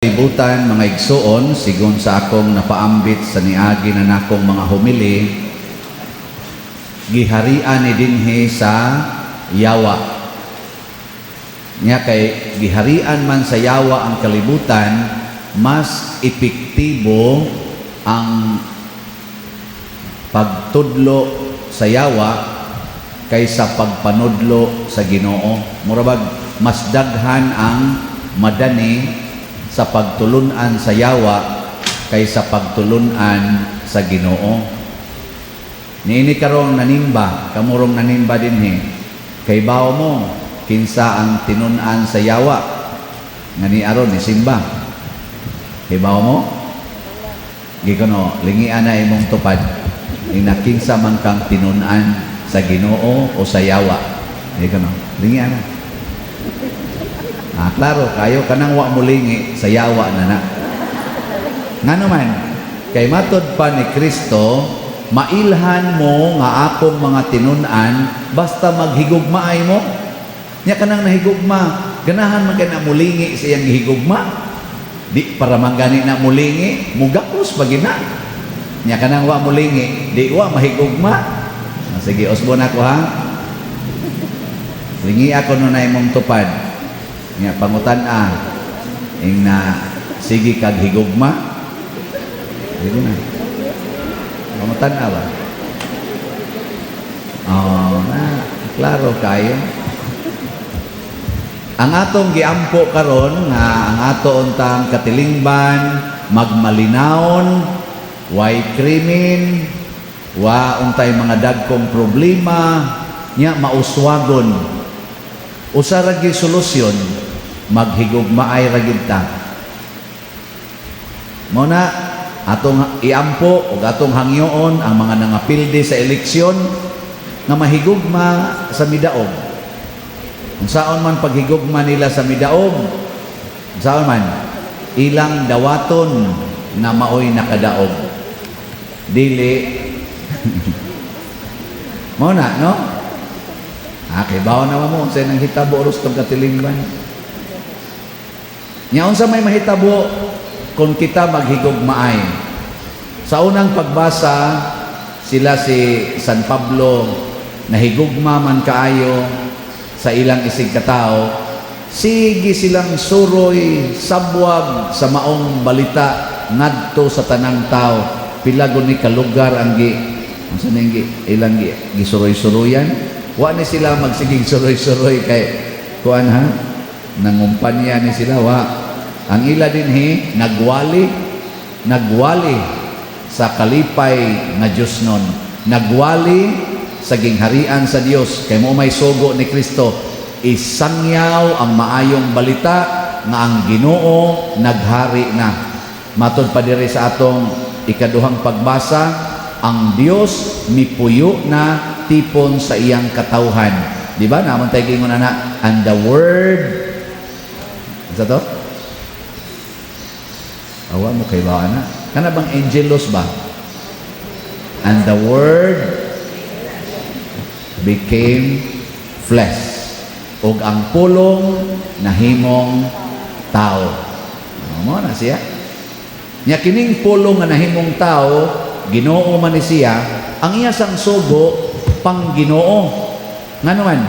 Kalibutan, mga igsuon, sigon sa akong napaambit sa niagi na nakong mga homily, giharian ni dinhi sa yawa. Nya kay giharian man sa yawa ang kalibutan, mas epektibo ang pagtudlo sa yawa kaysa pagpanudlo sa Ginoo. Mura bag mas daghan ang madani sa pagtulunan sa yawa kaysa pagtulunan sa Ginoo. Niini karong nanimba, kamurong nanimba dinhi. Kay bawo mo kinsa ang tinun-an sa yawa nga ni aron ni simba. Kay bawo mo? Gikono, lingian na imong tupad. Ina kinsa man kang tinun-an sa Ginoo o sa yawa. Gikono, lingian na. Ah, klaro, kayo kanang wa mo lingi sa yawa na na. Ngano man, kay matod pa ni Kristo, mailhan mo nga akong mga tinun-an basta maghigugmaay mo. Nya kanang nahigugma, ganahan man kay na mulingi sa iyang gihigugma. Di para man gani na mulingi, mugakos pa gina. Nya kanang wa mulingi, di wa mahigugma. Ah, sige, usbon ako ha. Lingi ako no na imong tupad. Nya pangutan a ing na sige kag higugma. Sige na. Pangutan a ba? Oh, na, klaro kayo. Ang atong giampo karon nga ang ato untang katilingban magmalinawon, way krimen, wa untay mga dagkong problema, nya mauswagon. Usa ra gyud solusyon, maghigugmaay ra gyud ta. Mao na atong iampo ug atong hangyoon ang mga nangapildi sa eleksyon nga mahigugma sa midaog. Unsaon man paghigugma nila sa midaog, unsaon man ilang dawaton nga maoy nakadaog. Dili mao na, no? Ah, kay bawo naman mo unsay nang hitabo ros tong katilingban. Nya unsa may mahitabo kung kita maghigugmaay? Sa unang pagbasa, sila si San Pablo nahigugma man kaayo sa ilang isig katao, sige silang suroy sabwag sa maong balita ngadto sa tanang tao. Pila guni ka lugar ang gi unsa ning gi ilang gi gisuroy-suroyan. Wa ni sila magsiging suroy-suroy kay kuan ha, nangumpanya ni sila, wa. Ang ila dinhi nagwali, nagwali sa kalipay nga Dios nun, nagwali sa gingharian sa Dios, kay mao may sugo ni Kristo, isangyaw ang maayong balita nga ang Ginoo naghari na. Matod pa diri sa atong ikaduhang pagbasa, ang Dios mipuyo na tipon sa iyang katawhan. Di ba naman tayo gingon ana, and the word sa to? Awa mo kay ba ana? Kana bang angelos ba? And the word became flesh. Ug ang pulong nahimong tao. Mao na siya. Nya kining pulong nga nahimong tao, Ginoo man ni siya, ang iya sang sugo pang Ginoo. Ngano man?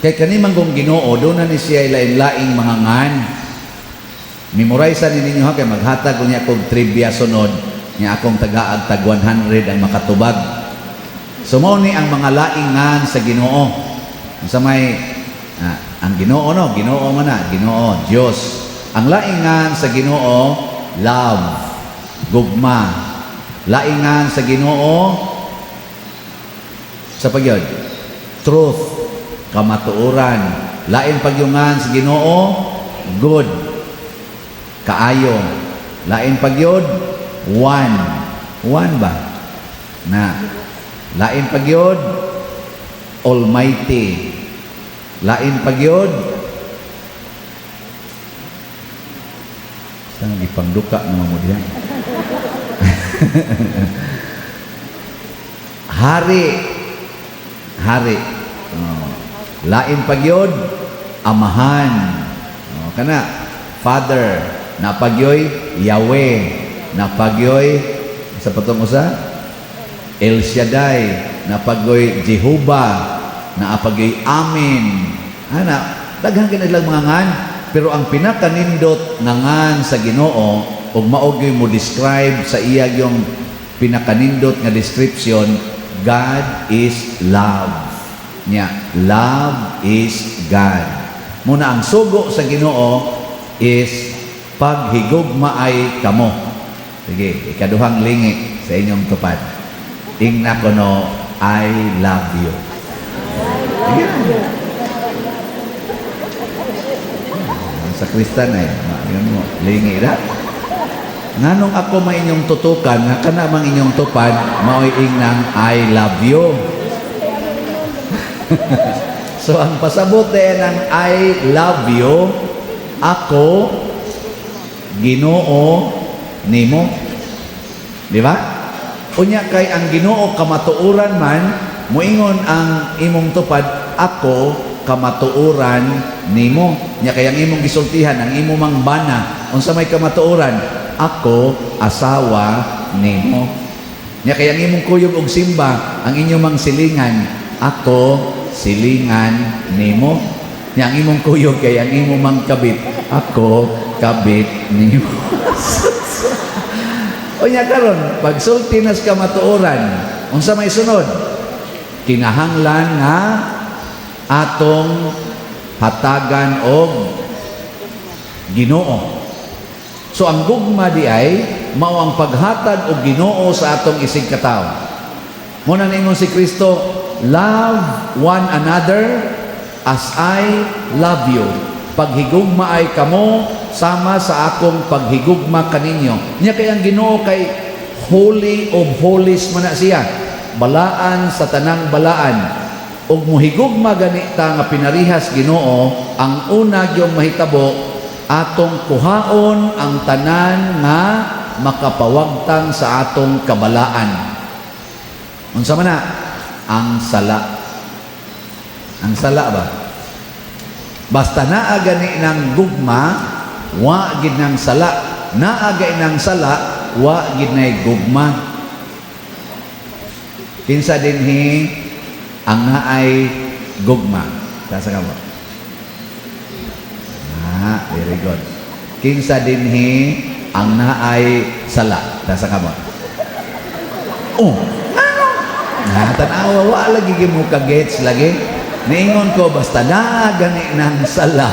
Kay kani man kung Ginoo, doon na ni siya lain-laing mga ngan. Memorize ni ninyo ha, kay maghatag ko niya kog trivia sunod, niya akong tagaag tag 100 ang makatubag. So mao ni ang mga laing ngan sa Ginoo. Sa may ang Ginoo, no, Ginoo man na, Ginoo, Dios. Ang laing ngan sa Ginoo, love, gugma. Laing ngan sa Ginoo sa pagyod, truth, kamatuoran. Lain pagyungan sa Ginoo, good, kaayo. Lain pagyod, one. One ba? Na. Lain pagyod, almighty. Lain pagyod, saan gipangduka naman mo diyan? Hari. Hari. Oh. Lain pagyod, amahan. Oh, kana, father. Naa pa gyoy Yahweh, naa pa gyoy sa patong usa El Shaddai, naa pa gyoy Jehovah, naa pa gyoy Amen. Ana, daghan kay nilang mga ngan, pero ang pinakanindot nga ngan sa Ginoo ug mao gyud mo describe sa iya yung pinakanindot nga description, God is love. Nya, love is God. Muna ang sugo sa Ginoo is paghigugmaay kamo. Sige, ikaduhang lingi sa inyong tupad. Ingna kuno, "I love you." Sige na. Sa Kristan ay, yun mo, lingi na. Nganong ako may inyong tutukan, nga kana mang inyong tupad, mao'y ingnang "I love you." So ang pasabot din ng "I love you", ako Ginoo nimo. Di ba? Unya kay ang Ginoo kamatuoran man, muingon ang imong tupad, "Ako kamatuoran nimo." Nya kay ang imong gisultihan, ang imo mang bana, unsa may kamatuoran? Ako asawa nimo. Nya kay ang imong kuyog og simba, ang inyong mang silingan, "Ako silingan nimo." Nya ang imong kuyog kay ang imong mang kabit, "Ako kabit nimo." Unya karon, pagsulti nas kamatuoran, unsa may sunod? Kinahanglan nga atong hatagan og Ginoo. So ang gugma di ay mao ang paghatag og Ginoo sa atong isig katawo. Mao na ningon si Kristo, "Love one another as I love you." Paghigugma ay kamo sama sa akong paghigugma kaninyo. Nya kay ang Ginoo kay holy of holies man na siya. Balaan sa tanang balaan. Ug muhigugma gani ta nga pinarihas Ginoo, ang una gyud mahitabo, atong kuhaon ang tanan nga makapawagtang sa atong kabalaan. Unsa man na? Ang sala. Ang sala ba? Basta naa gani ng gugma, wa gid nang sala. Naa gani ng sala, wa gid nay gugma. Kinsa dinhi ang naay gugma? Taas ka mo. Ah, very good. Kinsa dinhi ang naay sala? Taas ka mo. Oh, ano? Na, tanawa, wa lagi gyud mo ka-gets lagi. Niingon ko, basta naa gani ng sala,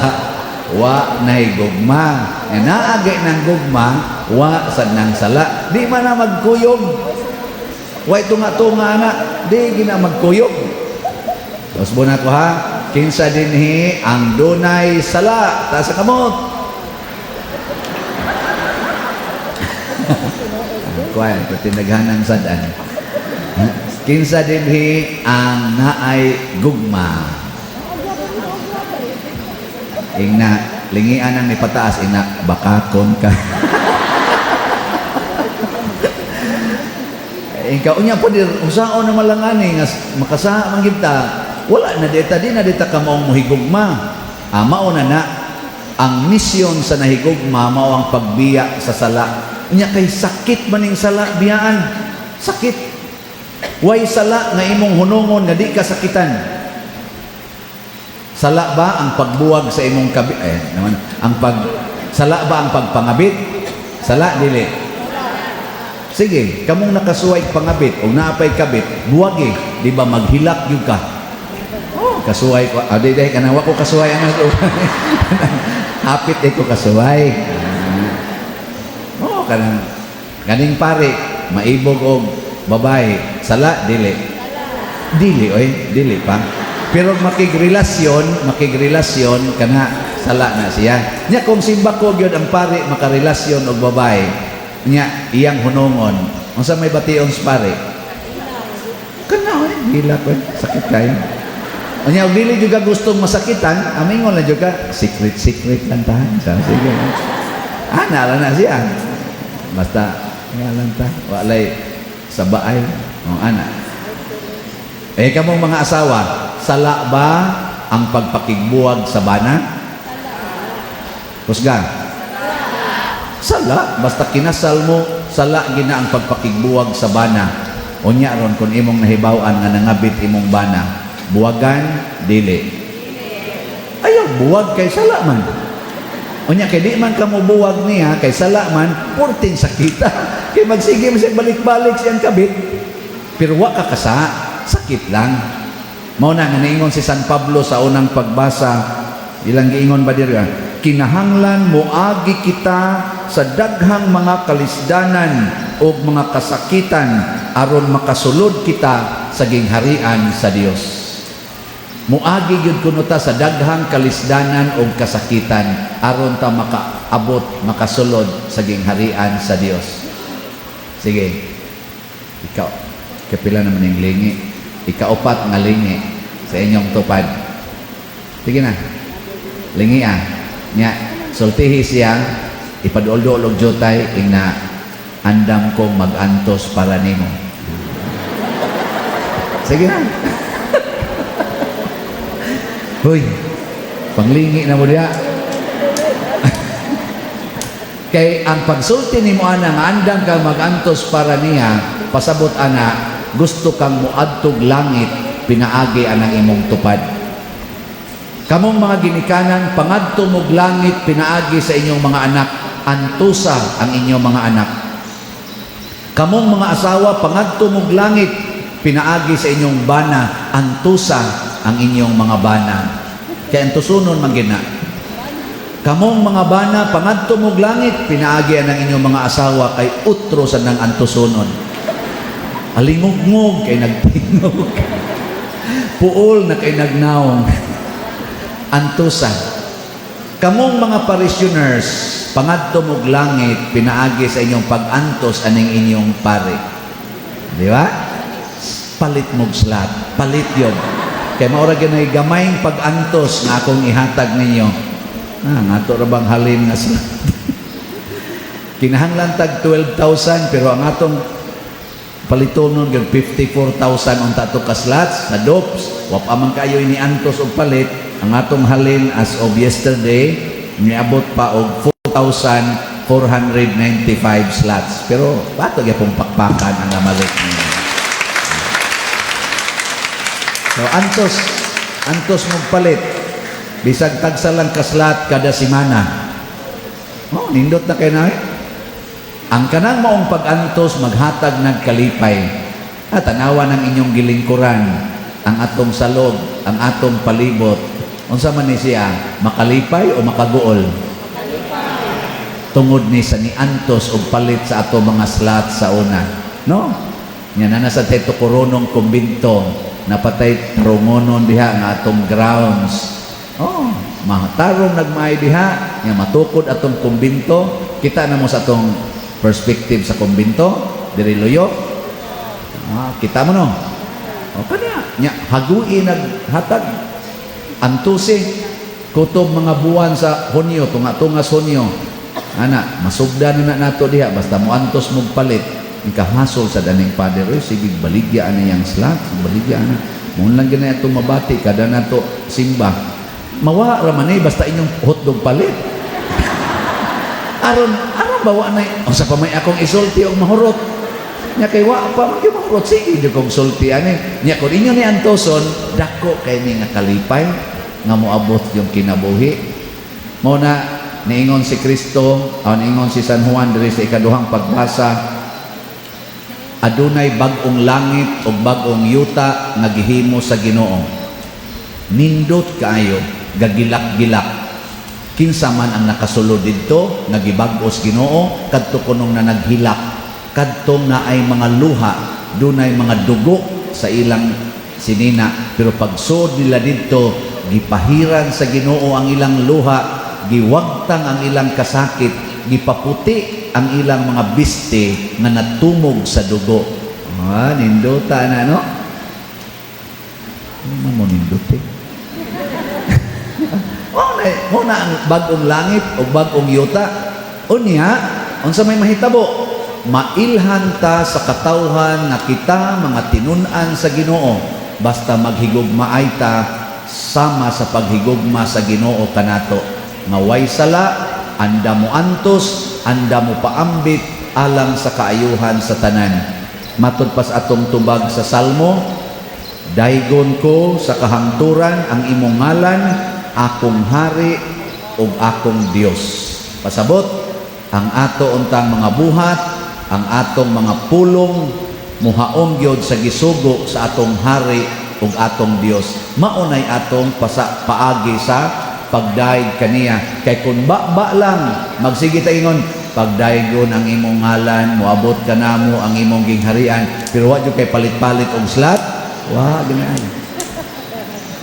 wa nay gugma. Nga naa gani ng gugma, wa sad nang sala. Di man na magkuyog. Wa tunga-tunga na, di gina magkuyog. Tapos na ko ha, kinsa dinhi ang dunay sala? Taas sa kamot. Kuan, patinaghanan sadan. Kinsa dinhi ang naay gugma? Ingna, lingian ang nipataas, ingna, bakakon ka. Ikaw unya po dir, unsaon na malang ani nga makasaha man gid ta, wala na dita, di na dita ka maong mohigugma. Ah, mao na na ang misyon sa nahigugma mao ang pagbiya sa sala. Unya kay sakit maning sala biyaan. Sakit. Way sala nga imong hunungon nga di ka sakitan. Sala ba ang pagbuwag sa imong kabi eh, naman ang pag sala ba ang pagpangabit? Sala dili. Sige, kamong nakasuway pangabit o naapay kabit, buwagi, di ba maghilak gyud ka? Oh, kasuway ko. Ah, di, di, kanang wa ko kasuway ang hapit eh ko kasuway. Ah. Oh, kanang kaning pare, maibog og babae, sala dili. Dili oy, dili pa. Pero makigrelasyon, makigrelasyon kana sala na siya. Nya kung simba ko gyud ang pare makarelasyon og babae, nya iyang hunungon. Unsa may bation sa pare? Kana oy, hilak oy, sakit kayo. Unya og dili jud ka gustong masakitan, amingon lang jud ka, secret secret lang ta. Sa sige. Ah, nara na siya. Basta nga lang ta, walay sa baay. O ana. Eh kamong mga asawa, sala ba ang pagpakigbuwag sa bana? Kusga. Sala, basta kinasal mo, sala gina ang pagpakigbuwag sa bana. Unya ron kung imong nahibaw-an nga nangabit imong bana, buwagan dili? Ayaw buwag kay sala man. Unya kay di man kamo buwag niya kay sala man, purting sakita. Kay magsige man siya balik-balik siyang kabit. Pero wa ka kasa, sakit lang. Mao na nga niingon si San Pablo sa unang pagbasa, ilang giingon ba diri? Kinahanglan moagi kita sa daghang mga kalisdanan o mga kasakitan aron makasulod kita sa gingharian sa Dios. Muagi gyud kuno ta sa daghang kalisdanan o kasakitan aron ta makaabot, makasulod sa gingharian sa Dios. Sige. Ikaw, kapila naman yung lingi? Ikaupat nga lingi sa inyong tupad. Sige na. Lingi ah. Nya, sultihi siya, ipaduol-duol og jutay, ingna, "Andam kong mag-antos para nimo." Sige na. Hoy, panglingi na mo diya. Kay ang pagsulti nimo ana nga andam kang mag-antos para niya, pasabot ana gusto kang muadtog langit pinaagi anang imong tupad. Kamong mga ginikanan, pangadto mog langit pinaagi sa inyong mga anak, antusa ang inyong mga anak. Kamong mga asawa, pangadto mog langit pinaagi sa inyong bana, antusa ang inyong mga bana. Kay antusunon man gina. Kamong mga bana, pangadto mog langit pinaagi ang inyong mga asawa kay utro sa nang antusunon. Alingugngog kay nagtingog. Puol na kay nagnaong. Antusa. Kamong mga parishioners, pangadto mog langit pinaagi sa inyong pag-antos aning inyong pare. Di ba? Palit mog slot, palit yon. Kay maura gyud gamayng pag-antos nga akong ihatag ninyo. Ah, ngato ra bang halin nga slot? Kinahanglan tag 12,000 pero ang atong palitonon gyud 54,000 unta to ka slots sa DOPS. Wa pa man kayo ini antos og palit. Ang atong halin as of yesterday niabot pa og 4,495 slots. Pero pato gyapon pakpakan ang namalit ninyo. So antos, antos mong palit. Bisag tagsa lang ka slot kada semana. Oh, nindot na kay na. Ang kanang maong pag-antos maghatag nagkalipay. At tanawa ng inyong gilingkuran, ang atong salog, ang atong palibot. Unsa man ni siya, makalipay o makaguol? Tungod ni sa niantos og palit sa ato mga slot sa una. No? Nya na nasa teto koronong kumbinto, napatay tarungonon diha nga atong grounds. Oh, matarong nagmaay diha, nya matukod atong kumbinto. Kita na mo sa atong perspective sa kumbinto, diri luyo. Ah, kita mo no. O kanya, nya hagui naghatag antusi kutob mga buwan sa Hunyo, tunga-tunga sa Hunyo. Ana, masugda na na nato diha basta mo antos mong palit. Ikahasol sa daning father, oy, sige baligya ana yang slot, baligya ana. Mun lang gina ato mabati kada nato simba. Mawa ra man eh, basta inyong hotdog palit. Aron aron bawa na unsa pa may akong isulti og mahurot. Nya kay wa pa man gyud mahurot, sige jud kong sulti ani. Nya kun inyo ni antoson, dako kay ni nga kalipay nga moabot yung kinabuhi. Mao na niingon si Kristo, o niingon si San Juan diri sa ikaduhang pagbasa, adunay bag-ong langit ug bag-ong yuta nga gihimo sa Ginoo. Nindot kaayo, gagilak-gilak. Kinsa man ang nakasulod didto nga gibag-os Ginoo kadto kunong na naghilak, kadtong naay mga luha, dunay mga dugo sa ilang sinina, pero pagsud nila didto gipahiran sa Ginoo ang ilang luha, giwagtang ang ilang kasakit, gipaputi ang ilang mga biste nga natumog sa dugo. Ah, nindota na, no? Ano mo nindot eh? Mao na ang bag-ong langit o bag-ong yuta. Unya, unsa may mahitabo? Mailhan ta sa katawhan nga kita mga tinun-an sa Ginoo basta maghigugmaay ta sama sa paghigugma sa Ginoo kanato. Nga way sala, anda mo antos. Andam mo paambit alang sa kaayuhan sa tanan. Matud pas atong tubag sa Salmo, "Daygon ko sa kahangturan ang imong ngalan, akong hari ug akong Dios." Pasabot, ang ato untang mga buhat, ang atong mga pulong muhaom gyud sa gisugo sa atong hari ug atong Dios. Maunay atong pasa paagi sa pagdayeg kaniya. Kay kun ba lang magsige ta ingon, "Pagdaygon ang imong ngalan, moabot ka namo ang imong gingharian," pero wa jud kay palit-palit og slot, wa ginaan.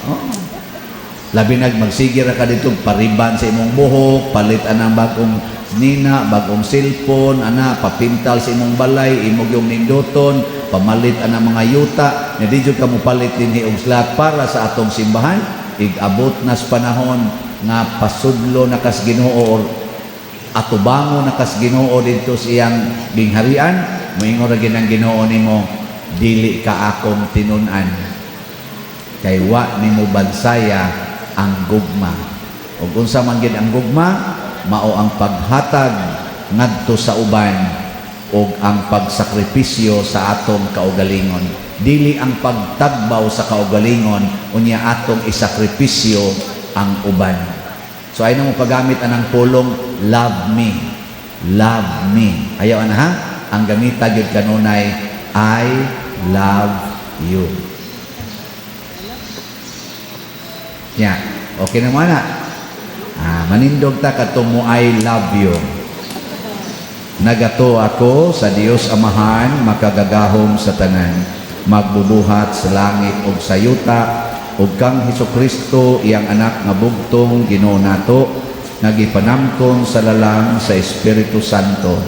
Oh. Labi nag magsige ra ka dito pariban sa imong buhok, palit anang bagong nina, bagong cellphone, ana papintal sa imong balay, imong yung ninduton, pamalit anang mga yuta, nga di jud ka mopalit dinhi og slot para sa atong simbahan, igabot nas panahon nga pasudlo na kas Ginoo or atubango na kas Ginoo didto sa iyang gingharian, moingon ra gid ang Ginoo nimo, "Dili ka akong tinun-an kay wa nimo bansaya ang gugma." Ug unsa man gid ang gugma? Mao ang paghatag ngadto sa uban ug ang pagsakripisyo sa atong kaugalingon, dili ang pagtagbaw sa kaugalingon unya atong isakripisyo ang uban. So ay na mo paggamit anang pulong "love me, love me." Ayaw ana ha. Ang gamita gyud kanunay, "I love you." Ya, okay na mo ana. Ah, manindog ta kadtong mo "I love you." Nagatuo ako sa Dios Amahan, makagagahom sa tanan, magbubuhat sa langit ug sa yuta, ug kang Hesukristo, iyang anak nga bugtong Ginoo nato, nga gipanamkon sa lalang sa Espiritu Santo,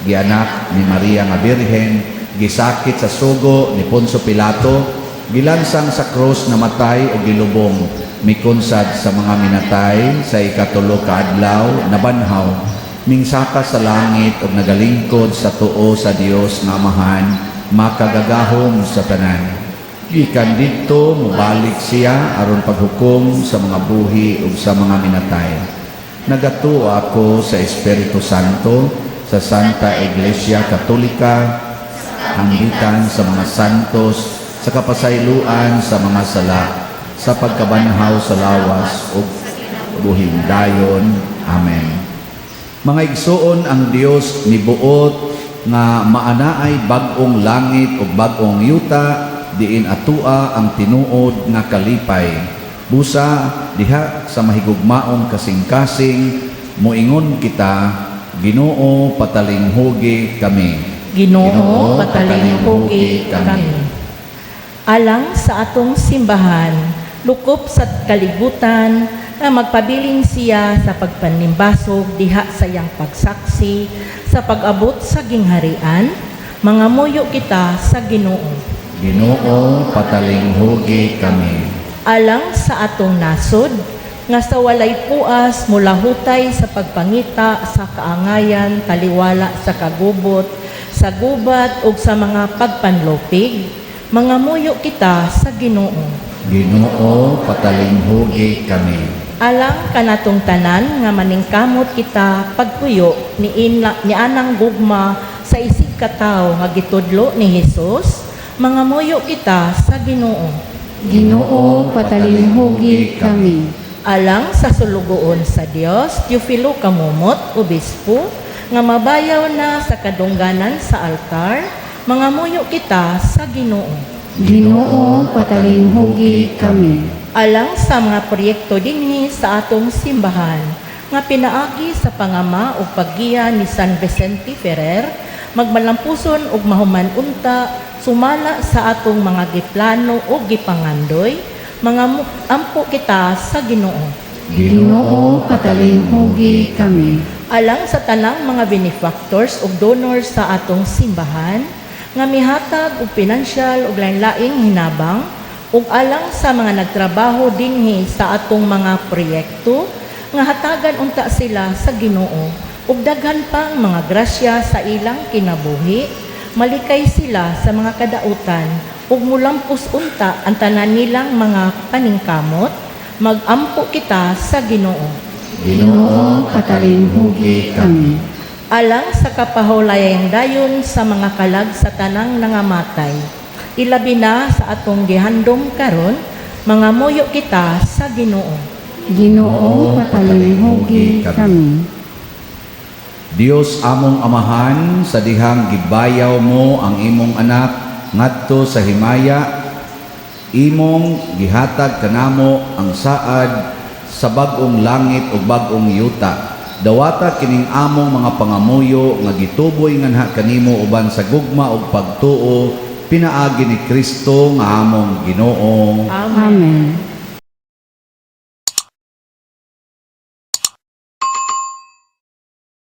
gianak ni Maria nga Birhen, gisakit sa sugo ni Poncio Pilato, gilansang sa krus, namatay o gilubong, mikonsad sa mga minatay, sa ikatulo ka adlaw nabanhaw, mingsaka sa langit ug nagalingkod sa tuo sa Dios nga Amahan, makagagahom sa tanan. Gikan didto mobalik siya aron paghukom sa mga buhi ug sa mga minatay. Nagatuo ako sa Espiritu Santo, sa Santa Iglesia Katolika, hambitan sa mga santos, sa kapasayloan sa mga sala, sa pagkabanhaw sa lawas ug buhing dayon. Amen. Mga igsuon, ang Dios nibuot nga maanaay bag-ong langit ug bag-ong yuta diin atua ang tinuod nga kalipay. Busa diha sa mahigugmaong kasing-kasing, moingon kita, "Ginoo, patalinghugi kami." Ginoo, patalinghugi kami. Alang sa atong simbahan, lukop sa kalibutan, nga magpabilin siya sa pagpanimbasog diha sa iyang pagsaksi sa pag-abot sa gingharian, mangamuyo kita sa Ginoo. Ginoo, patalinghugi kami. Alang sa atong nasod, nga sa walay puas mulahutay sa pagpangita sa kaangayan taliwala sa kagubot, sa gubat ug sa mga pagpanlupig, mangamuyo kita sa Ginoo. Ginoo, patalinghugi kami. Alang kanatong tanan nga maningkamot kita pagpuyo ni ina, ni anang gugma sa isig katawo nga gitudlo ni Hesus, mangamuyo kita sa Ginoo. Ginoo, patalinghugi kami. Alang sa sulugoon sa Dios, Teofilo Camomot, Obispo, nga mabayaw na sa kadungganan sa altar, mangamuyo kita sa Ginoo. Ginoo, patalinghugi kami. Alang sa mga proyekto dinhi sa atong simbahan nga pinaagi sa pangama ug paggiya ni San Vicente Ferrer, magmalampuson ug mahuman unta sumala sa atong mga giplano ug gipangandoy, mga ampo kita sa Ginoo. Ginoo, patalinghugi kami. Alang sa tanang mga benefactors ug donors sa atong simbahan nga mihatag og pinansyal ug lain-laing hinabang ug alang sa mga nagtrabaho dinhi sa atong mga proyekto nga hatagan unta sila sa Ginoo ug daghan pang mga grasya sa ilang kinabuhi, malikay sila sa mga kadautan ug mulampos unta ang tanan nilang mga paningkamot, magampo kita sa Ginoo. Ginoo, patalinghugi kami. Alang sa kapahulayang dayon sa mga kalag sa tanang nangamatay, ilabi na sa atong gihandom karon, mangamuyo kita sa Ginoo. Ginoo, patalimhugi kami. Dios among Amahan, sa dihang gibayaw mo ang imong anak ngadto sa himaya, imong gihatag kanamo ang saad sa bag-ong langit ug bag-ong yuta. Dawata kining among mga pangamuyo nga gituboy nganha kanimo uban sa gugma ug pagtuo, pinaagi ni Kristo nga among Ginoo. Amen. Amen.